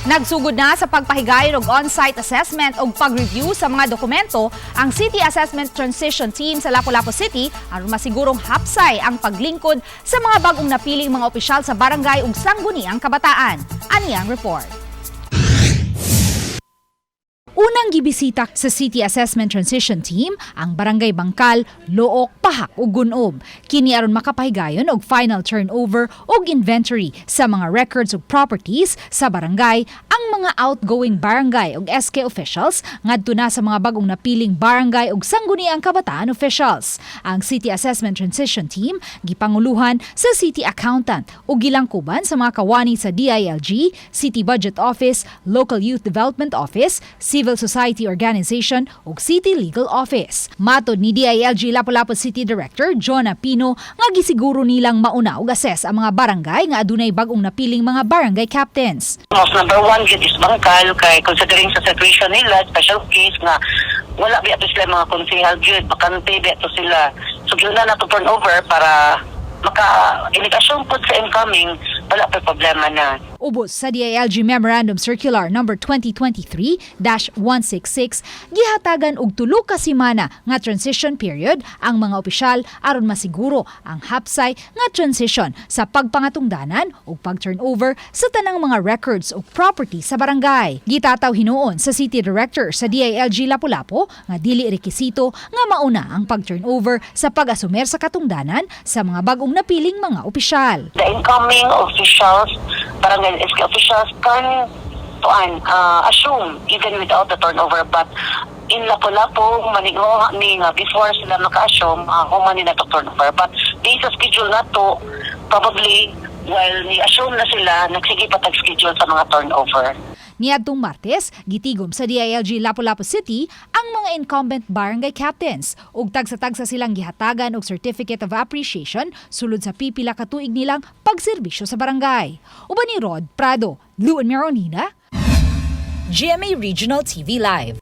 Nagsugod na sa pagpahigayon og on-site assessment ug pag-review sa mga dokumento ang City Assessment Transition Team sa Lapu-Lapu City aron masigurong hapsay ang paglingkod sa mga bagong napiling mga opisyal sa barangay ug sangguniang kabataan. Ani ang report. Unang gibisita sa City Assessment Transition Team ang Barangay Bangkal, Looc, Pahak ug Gun-ob. Kini aron makapahigayon og final turnover ug inventory sa mga records ug properties sa barangay ang mga outgoing barangay ug SK officials ngadto na sa mga bagong napiling barangay ug sangguniang kabataan officials. Ang City Assessment Transition Team gipanguluhan sa City Accountant ug gilangkuban sa mga kawani sa DILG, City Budget Office, Local Youth Development Office, Civil Society Organization ug City Legal Office. Matod ni DILG Lapu-Lapu City Director Jonah Pino nga gisiguro nilang mauna og assess ang mga barangay nga adunay bag-ong napiling mga barangay captains. Most number one gyud is Bangkal kay considering sa situation nila, special case nga wala biya to sila mga konsehal gyud, bakante biya to sila. So gyud na nato turnover para maka inig-assume pud sa incoming, wala pa problema na. Ubos sa DILG Memorandum Circular number 2023-166, gihatagan og 3 ka semana nga transition period ang mga opisyal aron masiguro ang hapsay nga transition sa pagpangatungdanan ug pag-turnover sa tanang mga records ug property sa barangay. Gitataw hinuon sa City Director sa DILG Lapu-Lapu nga dili rekisito nga mauna ang pag-turnover sa pag-asumer sa katungdanan sa mga bagong napiling mga opisyal. The incoming officials, barangay SK officials can tuan assume even without the turnover, but in Lapu-Lapu maninguha ni nga before sila maka-assume, human ni na to turnover, but based sa schedule na to, probably while ni-assume na sila, nagsige pa tag-schedule sa mga turnover. Niadtong Martes, gitigom sa DILG Lapu-Lapu City ang mga incumbent barangay captains ug tagsa-tagsa silang gihatagan og Certificate of Appreciation sulod sa pipila ka tuig nilang pagserbisyo sa barangay. Uban ni Rod Prado, Luan Meronina, GMA Regional TV Live.